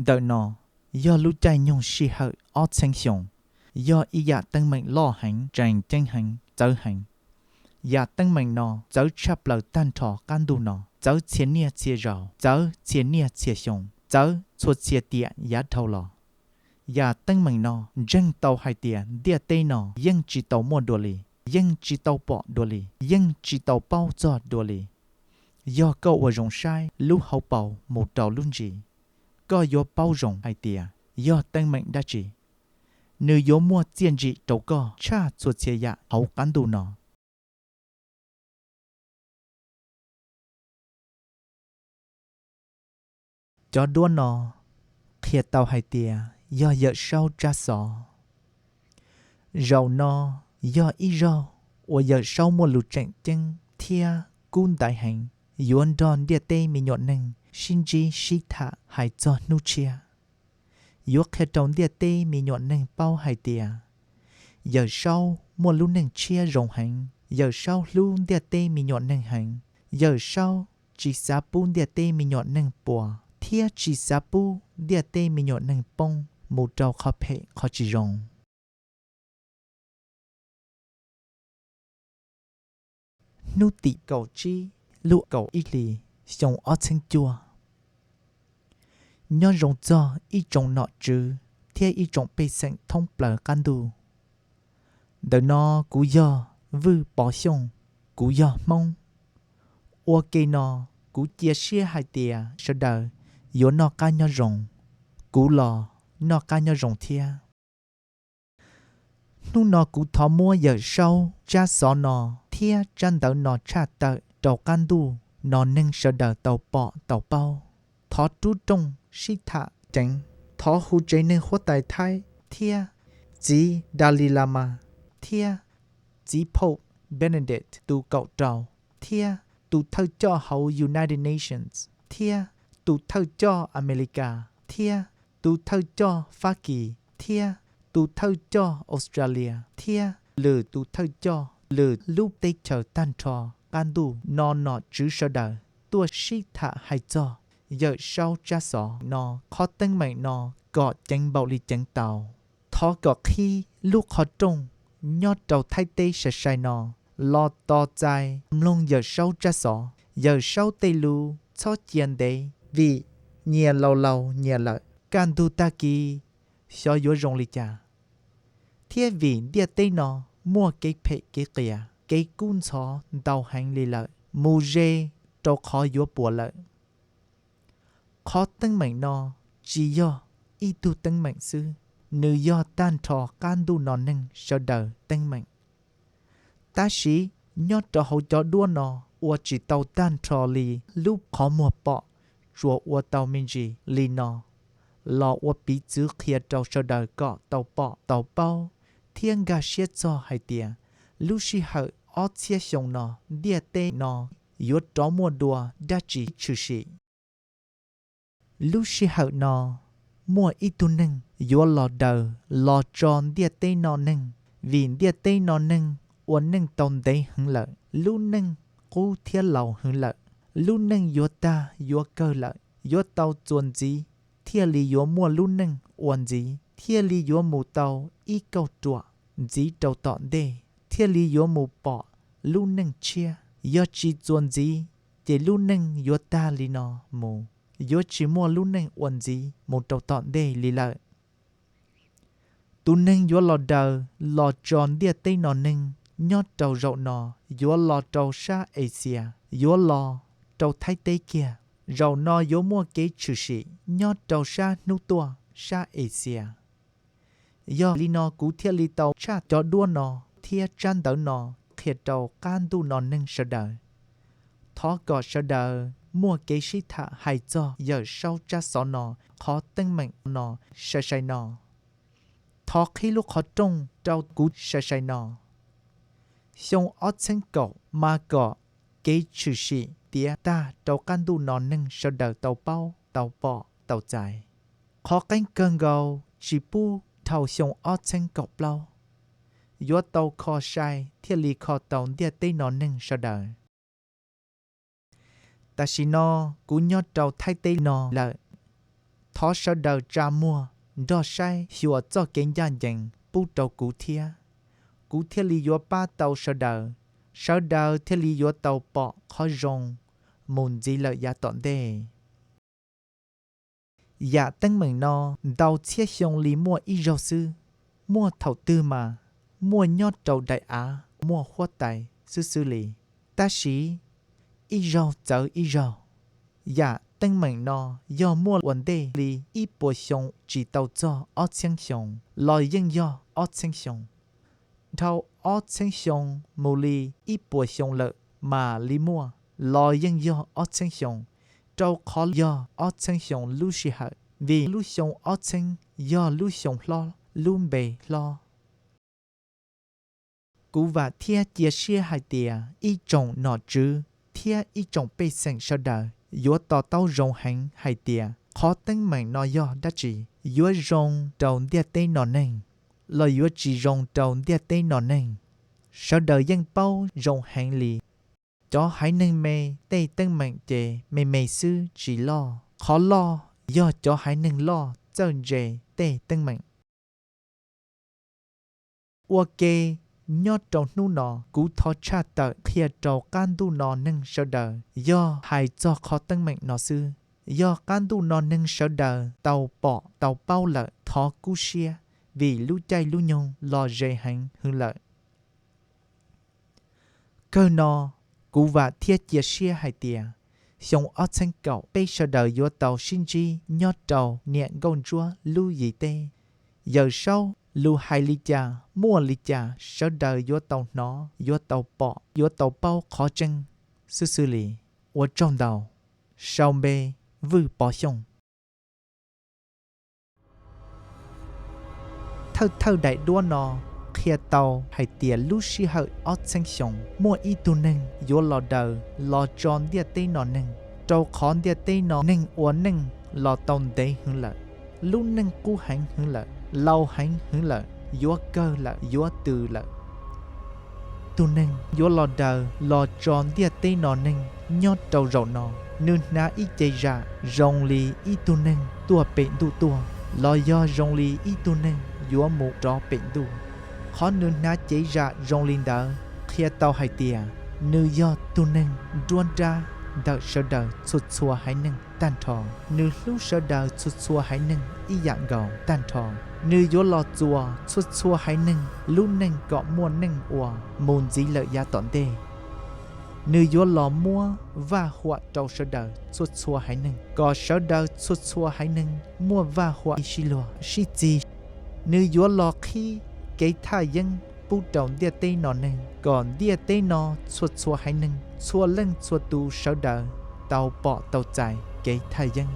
Ntawm no yog lub caij nyoog sij hawm ob txhiab xyoo, yog ib yam teeb meem loj heev, tseem ceeb heev, txawv heev. Yam teeb meem no txawv tshaj plaws tag nrho qab ntuj no, txawv txhia niaj txhia zaus, txawv txhia niaj txhia xyoo, txawv txhua txhia tiam yav dhau los. Yam teeb meem no ntseeg tau hais tias ntiaj teb no yeej tsis tau muaj dua li, yeej tsis tau pom dua li, yeej tsis tau paub txog dua li. Yog koj ua zoo saib lub hauv paus mus rau lub ntsis, koj yuav paub zoo hais tias yog teeb meem dab tsi. Nws yuav muaj txiaj ntsim rau koj tshaj txhua txhia yam hauv qab ntuj no. Cov duab no qhia tau hais tias yog Yawm Saub Tsab Xov. Zaum no yog ib zaug uas Yawm Saub muaj lus tseem ceeb thiab kub ntaiv heev yuav nrog ntiaj teb me nyuam neeg sib ntsib sib tham hais txog hnub tshiab. Yuav qhia rau ntiaj teb me nyuam neeg paub hais tias Yawm Saub muaj lub neej tshiab zoo heev, Yawm Saub hlub ntiaj teb me nyuam neeg heev, Yawm Saub tsis xav pub ntiaj teb me nyuam neeg puas thiab tsis xav pub ntiaj teb me nyuam neeg poob mus rau qhov phem qhov tsis zoo. Hnub tim kaum tsib lub kaum ib hlis xyoo ob txhiab cuaj, nyob zoo txog ib tsoom nom tswv thiab ib tsoom pej xeem thoob plaws qab ntuj. Ntawm no kuv yog Vwj Pov Xyooj, kuv yog Hmoob. Ua ke no, kuv cia siab hais tias sawv daws yuav noj qab nyob zoo, kuv los noj qab nyob zoo thiab. Hnub no kuv thov muab Yawm Saub Tsab Xov no thiab tsab ntawv no tshaj tawm rau qab ntuj no neeg sawv daws tau pom tau paub. Thov rub rooj sib tham ceev, thov hu tsev neeg huab tais Thaib thiab txiv Dalai Lama thiab txiv Pope Benedict tus kaum rau thiab tus thawj coj hauv United Nations thiab tus thawj coj Amelikas thiab tus thawj coj Fab Kis thiab tus thawj coj Australia thiab lwm tus thawj coj lwm lub teb chaws tag nrho qab ntuj no nom tswv sawv daws tuaj sib tham hais txog Yawm Saub Tsab Xov no qhov teeb meem no kom ceev npaum li ceev tau. Thov kom qhib lub qhov rooj nyob rau Thaib teb sai sai no los tos txais mloog Yawm Saub Tsab Xov, Yawm Saub tej lus txhob cia ntev vim nyias laus laus nyias lawm, kaj ntug tag kis xyov yuav zoo li cas. Thiab vim ntiaj teb no muaj kev phem kev qias, kev kub ntxhov ntau heev li lawm, mus ze rau qhov yuav puas lawm. Qhov teeb meem no tsis yog ib tug teeb meem xwb, nws yog tag nrho qab ntuj no neeg sawv daws teeb meem. Tab sis nyob rau hauv cov duab no ua tsis tau tag nrho li lub qhov muag pom, tsuas ua tau me ntsis li no los ua piv txwv qhia rau sawv daws kom tau pom tau paub thiab nkag siab txog hais tias lub sij hawm ob txhiab xyoo no ntiaj teb no yuav rov muaj dua dab tsi tshwm sim. Lub sij hawm no muaj ib tug neeg yuav los daws los tso ntiaj teb no neeg, vim ntiaj teb no neeg ua neej tau ntev heev lawm, lub neej qub thiab laus heev lawm, lub neej yuav tag yuav kawg lawm, yuav tau txuas ntxiv thiaj li yuav muaj lub neej ua ntxiv, thiaj li yuav mus tau ib kauj ruam ntxiv rau tom ntej, thiaj li yuav mus pom lub neej tshiab. Yog tsis txuas ntxiv ces lub neej yuav tag li no mus, yuav tsis muaj lub neej ua ntxiv mus rau tom ntej li lawm. Tus neeg yuav los daws los tso ntiaj teb no neeg nyob rau zaum no yuav los rau sab Axias, yuav los rau Thaib teb kiag. Zaum no yuav muaj kev tshwm sim nyob rau sab hnub tuaj sab Axias. Yog li no kuv thiaj li tau tshaj cov duab no thiab tsab ntawv no qhia rau qab ntuj no neeg sawv daws. Thov kom sawv daws muaj kev sib tham hais txog Yawm Saub Tsab Xov no qhov teeb meem no sai sai no. Thov qhib lub qhov rooj rau kuv sai sai no. Xyoo ob txheeb kaum mas kom kev tshwm sim tiav tag rau qab ntuj no neeg sawv daws tau paub, tau pom, tau txais. Qhov qeeb kawg nkaus tsis pub dhau xyoo ob txheeb kaum plaub, yuav tau kho sai thiaj li kho tau ntiaj teb no neeg sawv daws. Tam sim no kuv nyob rau Thaib teb no lawm. Thov sawv daws tsa muag nrog saib xyuas txoj kev ncaj ncees pub rau kuv thiab, kuv thiaj li yuav pab tau sawv daws, sawv daws thiaj li yuav tau pom qhov zoo mus ntxiv lawm yav tom ntej. Yam teeb meem no ntau txhiab xyoo li muaj ib zaug xwb, muaj thaum twg mas muaj nyob rau daim av muaj huab tais xwb xwb li, tab sis ib zaug txawv ib zaug. Yam teeb meem no yog muaj ua ntej li ib puas xyoo tsis tau txog ob txhiab xyoo los yeej yog ob txhiab xyoo, dhau ob txhiab xyoo mus li ib puas xyoo lawm mam li muaj los yeej yog ob txhiab xyoo, rau qhov yog ob txhiab xyoo lub sij hawm, vim lub xyoo ob txhiab yog lub xyoo hlob, lub npe hlob. Kuv vam thiab cia siab hais tias ib tsoom nom tswv thiab ib tsoom pej xeem sawv daws yuav to taub zoo heev hais tias qhov teeb meem no yog dab tsi, yuav zoo rau ntiaj teb no neeg los yuav tsis zoo rau ntiaj teb no neeg. Sawv daws yeej paub zoo heev li, cov haiv neeg me tej teeb meem ces me me xwb tsis loj, qhov loj yog cov haiv neeg loj txawj ntse tej teeb meem. Ua ke, nyob rau hnub no kuv thov tshaj tawm qhia rau qab ntuj no neeg sawv daws yog hais txog qhov teeb meem no xwb. Yog qab ntuj no neeg sawv daws tau pom tau paub lawm thov kub siab, vim lub caij lub nyoog los ze heev hwv lawm. Kawg no, kuv vam thiab cia siab hais tias xyoo ob txhiab kaum peb sawv daws yuav tau sib ntsib nyob rau niam nkauj ntsuab lub yim teb. Yawm saub lus hais li cas muaj li cas sawv daws yuav tau hnov, yuav tau pom, yuav tau paub qhov tseeb xwb xwb li. Ua tsaug ntau. Sau npe, Vwj Pov Xyooj. Thawj thawj daim duab no qhia tau hais tias lub sij hawm ob txhiab xyoo muaj ib tug neeg yuav los daws los tso ntiaj teb no neeg, rau qhov ntiaj teb no neeg ua neej los tau ntev hwv lawm, lub neej qub heev hwv lawm, laus heev hwv lawm, yuav kawg lawm, yuav tws lawm. Tug neeg yuav los daws los tso ntiaj teb no neeg nyob rau zaum no, nws hnav ib ce zam zoo li ib tug neeg tuaj pem ntuj tuaj, los yog zoo li ib tug neeg yuav mus rov pem ntuj. Qhov nws hnav cev zam zoo li ntawd qhia tau hais tias nws yog tug neeg nruab nrab ntawm sawv daws txhua txhua haiv neeg tag nrho. Nws hlub sawv daws txhua txhua haiv neeg ib yam nkaus tag nrho. Nws yuav los txuas txhua txhua haiv neeg lub neej kom muaj neej ua mus ntxiv lawm yav tom ntej. Nws yuav los muab vaj huam rau sawv daws txhua txhua haiv neeg kom sawv daws txhua txhua haiv neeg muaj vaj huam sib luag sib txig. Nws yuav los qhib kev thaj yeeb pub rau ntiaj teb no neeg kom ntiaj teb no txhua txhua haiv neeg txhua leej txhua tus sawv daws tau pom tau txais kev thaj yeeb.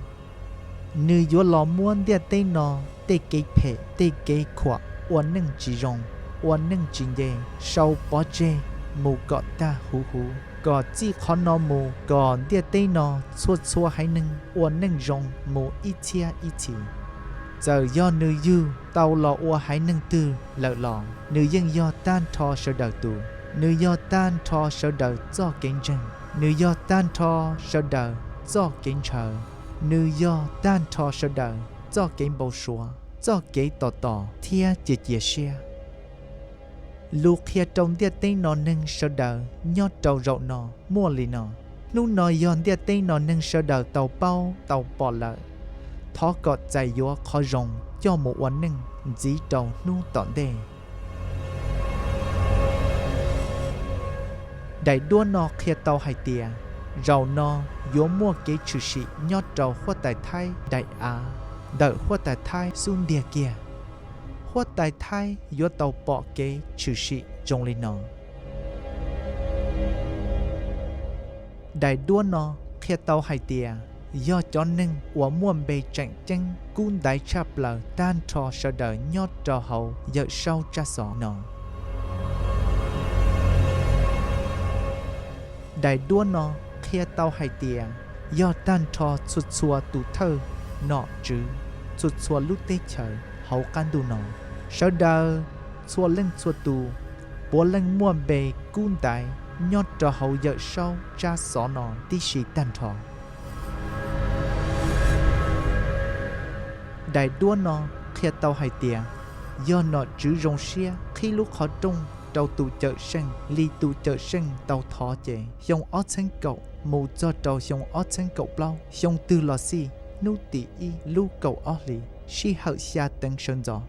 Nws yuav los muab ntiaj teb no tej kev phem tej kev khuam ua neej tsis zoo, ua neej tsis nce, sau pov tseg mus kom tag huv huv, kom txij qhov no mus kom ntiaj teb no txhua txhua haiv neeg ua neej zoo mus ib txhiab ib txhis. Txawm yog nws yug tau los ua haiv neeg twg lawm los nws yeej yog tag nrho sawv daws tus, nws yog tag nrho sawv daws txoj kev ntseeg, nws yog tag nrho sawv daws txoj kev ntshaw, nws yog tag nrho sawv daws txoj kev npau suav, txoj kev tos tos thiab cia cia siab. Lus qhia rau ntiaj teb no neeg sawv daws nyob rau zaum no muaj li no. Hnub no yog ntiaj teb no neeg sawv daws tau paub tau pom lawm, thov kom txais yuav qhov zoo coj mus ua neej ntxiv rau hnub tom ntej. Daim duab no qhia tau hais tias zaum no yuav muaj kev tshwm sim nyob rau huab tais Thaib daim av ntawm huab tais Thaib xub ntiag kiag. Huab tais Thaib yuav tau pom kev tshwm sim zoo li no. Daim duab no qhia tau hais tias yog cov neeg uas muaj npe tseem ceeb kub ntaiv tshaj plaws tag nrho sawv daws nyob rau hauv Yawm Saub tsab xov no. Daim duab no qhia tau hais tias yog tag nrho txhua txhua tus thawj nom tswv txhua txhua lub teb chaws hauv qab ntuj no, sawv daws txhua leej txhua tus puav leej muaj npe kub ntaiv nyob rau hauv Yawm Saub tsab xov no tib si tag nrho. Daim duab no qhia tau hais tias yog nom tswv zoo siab qhib lub qhov rooj rau tus Cawm Seej li tus Cawm Seej tau thov ces xyoo ob txheeb kaum mus txog rau xyoo ob txheeb kaum plaub, xyoo twg los xij hnub tim ib lub kaum ob hlis sij hawm xya teev sawv ntxov,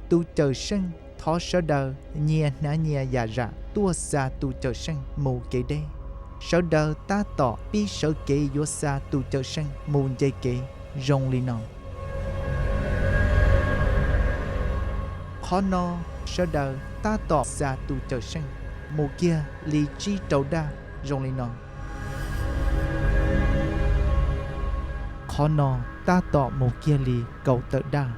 tus Cawm Seej thov sawv daws nyias hnav nyias yam zam tuaj xa tus Cawm Seej mus kev deb. Sawv daws tab tom pib sawv kev yuav xa tus Cawm Seej mus nce kev zoo li no. Qhov no sawv daws tab tom xa tus Cawm Seej mus kiag li tsib rau daj zoo li no. Qhov no tab tom mus kiag li kaum tawm daj.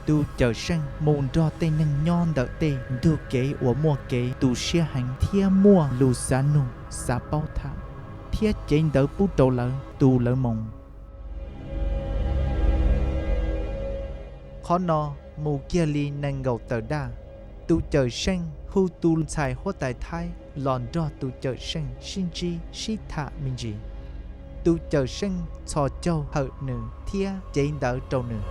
Tus Cawm Seej mus nrog tej neeg nyob ntawm tej ntug kev uas muaj kev tu siab heev thiab muaj lus xav nug xav paub tham, thiab cev ntawv pub rau lawv tu lawv moo. Qhov no mus kiag li nees nkaum tawm daj. Tus Cawm Seej hu tus ntxhais huab tais Thaib los nrog tus Cawm Seej sib ntsib sib tham me ntsis. Tus Cawm Seej txhos caug hawm nws thiab cev ntawv rau nws.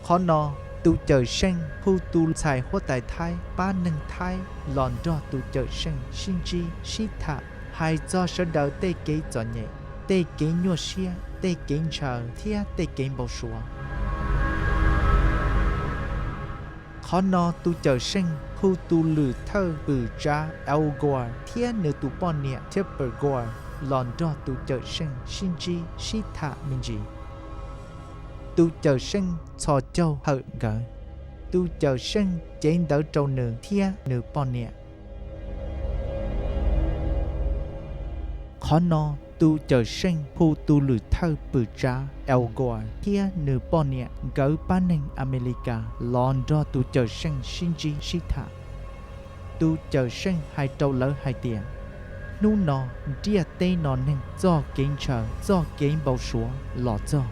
Qhov no, tus Cawm Seej hu tus ntxhais huab tais Thaib pab neeg Thaib los nrog tus Cawm Seej sib ntsib sib tham hais txog sawv daws tej kev txom nyem, tej kev nyuaj siab, tej kev ntshaw thiab tej kev npau suav. Qhov no tus Cawm Seej hu tus lwm thawj pwm tsav Al Gore thiab nws tus poj niam Tipper Gore los nrog tus Cawm Seej sib ntsib sib tham me ntsis. Tus Cawm Seej txhos caug hawm nkawd. Tus Cawm Seej cev ntawv rau nws thiab nws poj niam. Qhov no, tus Cawm Seej hu tus lwm thawj pwm tsav Al Gore thiab nws poj niam nkawd pab neeg Amelikas los nrog tus Cawm Seej sib ntsib sib tham. Tus Cawm Seej hais rau lawv hais tias, hnub no ntiaj teb no neeg txoj kev ntshaw txoj kev npau suav los txog.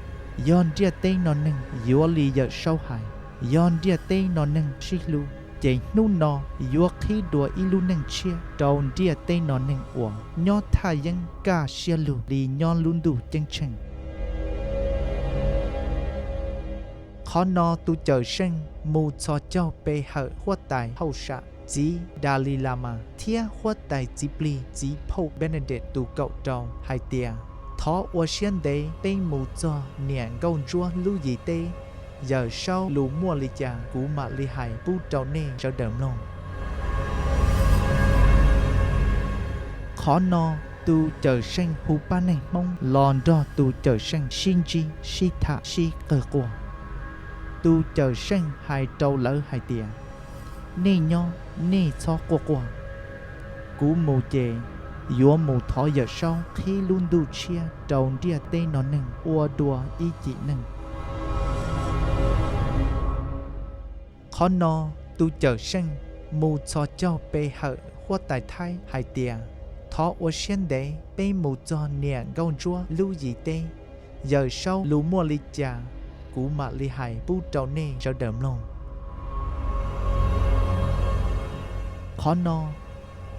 Yog ntiaj teb no neeg yuav li Yawm Saub hais, yog ntiaj teb no neeg sib hlub, ces hnub no yuav qhib dua ib lub neej tshiab rau ntiaj teb no neeg uas nyob thaj yeeb kaj siab lug li nyob lub ntuj ceeb tsheej. Qhov no tus Cawm Seej mus txhos caug pe hawm huab tais hauj sam txiv Dalai Lama thiab huab tais txiv plig txiv phauj Benedict tus kaum rau hais tias, thov ua siab ntev peb mus txog niam nkauj ntsuab lub yim teb, Yawm Saub lus muaj li cas kuv mam li hais pub rau nej sawv daws mloog. Qhov no, tus Cawm Seej hu pab neeg Hmoob los nrog tus Cawm Seej sib ntsib sib tham sib qawg quaj. Tus Cawm Seej hais rau lawv hais tias, nej nyob nej txhob quaj quaj. Kuv mus ces yuav mus thov Yawm Saub qhib lub ntuj tshiab rau ntiaj teb no neeg ua dua ib cim neej. Qhov no, tus Cawm Seej mus txhos caug pe hawm huab tais Thaib hais tias, thov ua siab ntev peb mus txog niam nkauj ntsuab lub yim teb, Yawm Saub lus muaj li cas kuv mam li hais pub rau nej sawv daws mloog. Qhov no,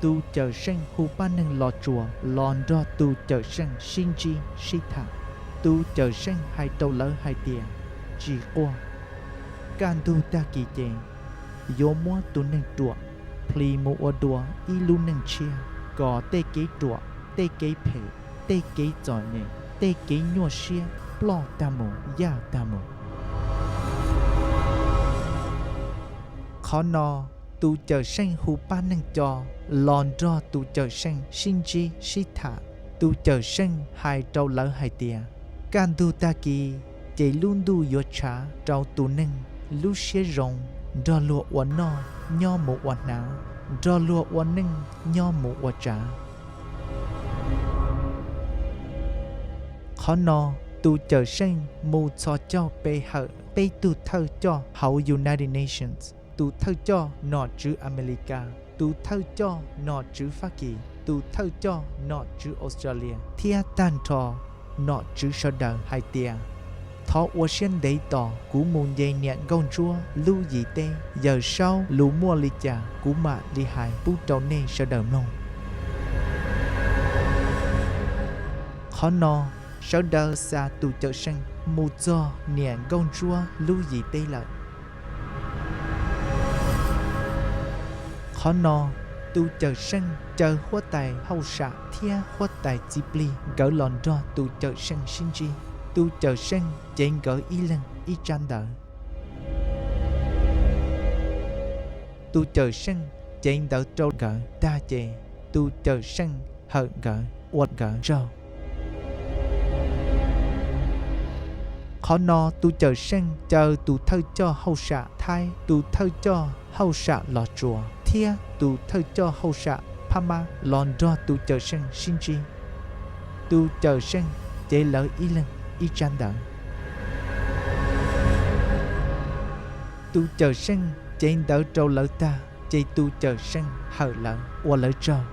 tus Cawm Seej hu pab neeg Los Tsuas los nrog tus Cawm Seej sib ntsib sib tham. Tus Cawm Seej hais rau lawv hais tias, tsis quaj, kaj ntug tag kis ces yuav muab tus neeg ruam plis mus ua dua ib lub neej tshiab kom tej kev ruam, tej kev phem, tej kev txom nyem, tej kev nyuaj siab ploj tag mus yaj tag mus. Qhov no, tus Cawm Seej hu pab neeg Co los nrog tus Cawm Seej sib ntsib sib tham. Tus Cawm Seej hais rau lawv hais tias, kaj ntug tag kis ces lub ntuj yuav tshav rau tus neeg lub siab zoo nrog luag ua noj nyob mus ua hnav, nrog luag ua neej nyob mus ua tsav. Qhov no, tus Cawm Seej mus txhos caug pe hawm peb tug thawj coj hauv United Nations, tus thawj coj nom tswv Amelikas, tus thawj coj nom tswv Fab Kis, tus thawj coj nom tswv Australia thiab tag nrho nom tswv sawv daws hais tias, thov ua siab ntev tos kuv mus nce niam nkauj ntsuab lub yim teb, Yawm Saub lus muaj li cas kuv mam li hais pub rau nej sawv daws mloog. Qhov no, Sawv daws xa tus Cawm Seej mus txog niam nkauj ntsuab lub yim teb lawm. Qhov no, tus Cawm Seej caw huab tais hauj sam thiab huab tais txiv plig nkawd los nrog tus Cawm Seej sib ntsib. Tus Cawm Seej cev nkawd ib leeg ib tsab ntawv. Tus Cawm Seej cev ntawv rau nkawd tag ces tus Cawm Seej hawm nkawd ua nkawd tsaug. Qhov no tus Cawm Seej caw tus thawj coj hauj sam Thaib, tus thawj coj hauj sam Los Tsuas thiab tus thawj coj hauj sam Phab Mab los nrog tus Cawm Seej sib ntsib. Tus Cawm Seej cev lawv ib leeg ib tsab ntawv. Tus Cawm Seej cev ntawv rau lawv tag ces tus Cawm Seej hawm lawv ua lawv tsaug.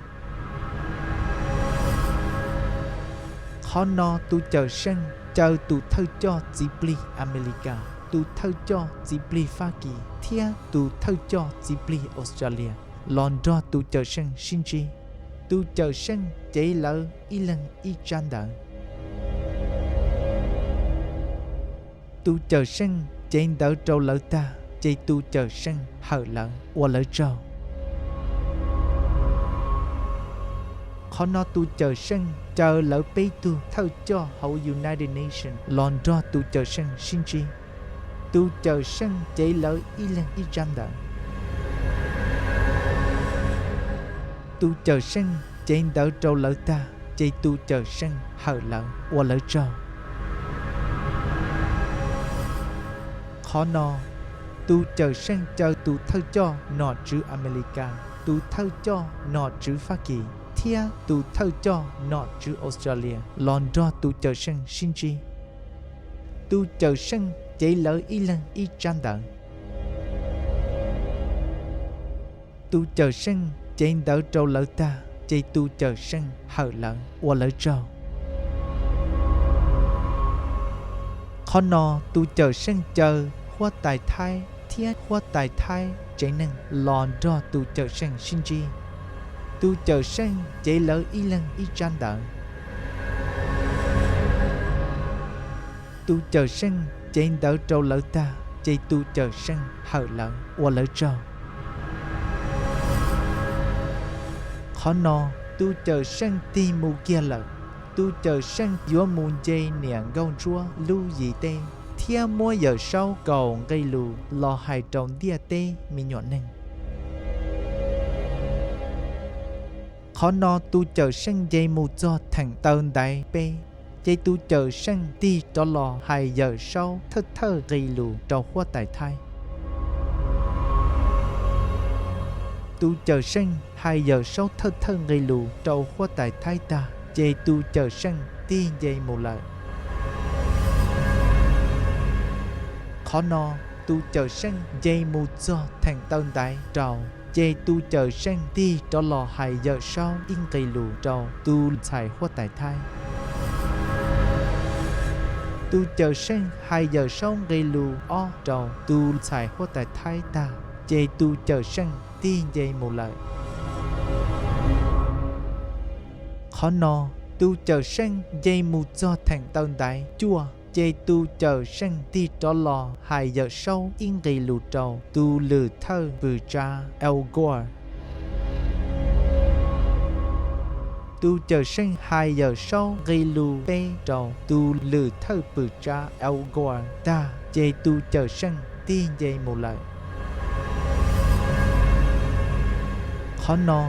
Qhov no tus Cawm Seej caw tus thawj coj txiv plig Amelikas, tus thawj coj txiv plig Fab Kis thiab tus thawj coj txiv plig Australia los nrog tus Cawm Seej sib ntsib. Tus Cawm Seej cev lawv ib leeg ib tsab ntawv. Tus Cawm Seej cev ntawv rau lawv tag ces tus Cawm Seej hawm lawv ua lawv tsaug. Qhov no tus Cawm Seej caw lawv peb tug thawj coj hauv United Nations los nrog tus Cawm Seej sib ntsib. Tus Cawm Seej cev lawv ib leeg ib tsab ntawv. Tus Cawm Seej cev ntawv rau lawv tag ces tus Cawm Seej hawm lawv ua lawv tsaug. Qhov no, tus Cawm Seej caw tus thawj coj nom tswv Amelikas, tus thawj coj nom tswv Fab Kis thiab tus thawj coj nom tswv Australia los nrog tus Cawm Seej sib ntsib. Tus Cawm Seej cev lawv ib leeg ib tsab ntawv. Tus Cawm Seej cev ntawv rau lawv tag ces tus Cawm Seej hawm lawv ua lawv tsaug. Qhov no tus Cawm Seej caw huab tais Thaib thiab huab tais Thaib tsev neeg los nrog tus Cawm Seej sib ntsib. Tus Cawm Seej cev lawv ib leeg ib tsab ntawv. Tus Cawm Seej cev ntawv rau lawv tag ces tus Cawm Seej hawm lawv ua lawv tsaug. Qhov no, tus Cawm Seej tig mus kiag lawm. Tus Cawm Seej yuav mus nce niam nkauj ntsuab lub yim teb thiab muab Yawm Saub kaum nqe lus los hais rau ntiaj teb me nyuam neeg. Qhov no tus Cawm Seej nce mus txog theem taw ntaiv peb, ces tus Cawm Seej tig rov los hais Yawm Saub thawj thawj nqe lus rau huab tais Thaib. Tus Cawm Seej hais Yawm Saub thawj thawj nqe lus rau huab tais Thaib tag ces tus Cawm Seej tig nce mus lawm. Qhov no, tus Cawm Seej nce mus txog theem taw ntaiv rau, ces tus Cawm Seej tig rov los hais Yawm Saub ib nqe lus rau tus ntxhais huab tais Thaib. Tus Cawm Seej hais Yawm Saub nqe lus ob rau tus ntxhais huab tais Thaib tag, ces tus Cawm Seej tig nce mus lawm. Qhov no, tus Cawm Seej nce mus txog theem taw ntaiv cuaj, ces tus Cawm Seej tig rov los hais Yawm Saub ib nqe lus rau tus lwm thawj pwm tsav Al Gore. Tus Cawm Seej hais Yawm Saub nqe lus peb rau tus lwm thawj pwm tsav Al Gore tag, ces tus Cawm Seej tig nce mus lawm. Qhov no,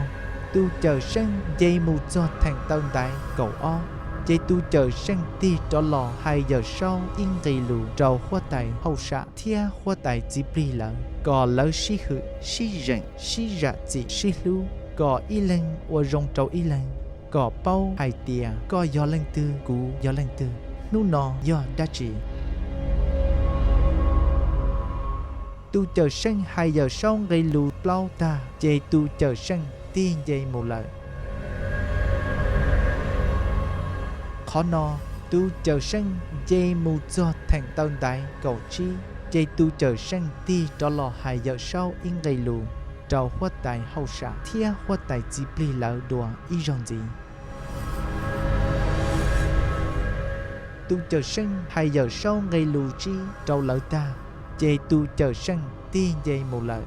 tus Cawm Seej nce mus txog theem taw ntaiv kaum ob, ces tus Cawm Seej tig rov los hais Yawm Saub ib nqe lus rau huab tais hauj sam thiab huab tais txiv plig lawv kom lawv sib hwm, sib zeem, sib zam txim, sib hlub, kom ib leeg ua zoo rau ib leeg, kom paub hais tias koj yog leej twg, kuv yog leej twg, hnub no yog dab tsi. Tus Cawm Seej hais Yawm Saub nqe lus plaub tag, ces tus Cawm Seej tig nce mus lawm. Qhov no, tus Cawm Seej nce mus txog theem taw ntaiv kaum tsib, ces tus Cawm Seej tig rov los hais Yawm Saub ib nqe lus rau huab tais hauj sam thiab huab tais txiv plig lawv dua ib zaug ntxiv. Tus Cawmseej hais Yawmsaub nqe lus tsib rau lawv tag, ces tus Cawmseej tig nce mus lawm.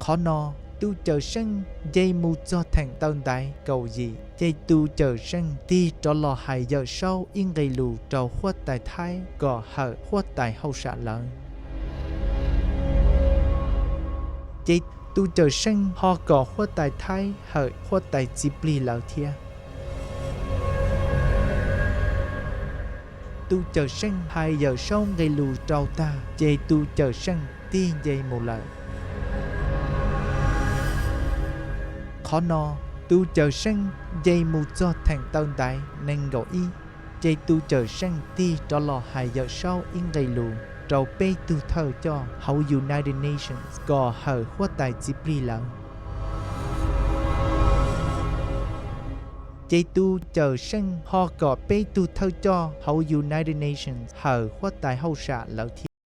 Qhov no, tus Cawmseej nce mus txog theem taw ntaiv kaum yim, ces tus Cawmseej tig rov los hais Yawmsaub ib nqe lus rau Huab Tais Thaib kom hawm Huab Tais Hauj Sam lawv. Ces tus Cawmseej ho kom Huab Tais Thaib hawm Huab Tais Txiv Plig lawv thiab. Tus Cawmseej hais Yawmsaub nqe lus rau tag, ces tus Cawmseej tig nce mus lawm. Qhov no, tus Cawmseej nce mus txog theem taw ntaiv nees nkaum ib, ces tus Cawmseej tig rov los hais Yawmsaub ib nqe lus rau peb tug thawj coj hauv United Nations kom hawm Huab Tais Txiv Plig lawv. Ces tus Cawmseej ho kom peb tug thawj coj hauv United Nations hawm Huab Tais Hauj Sam lawv thiab.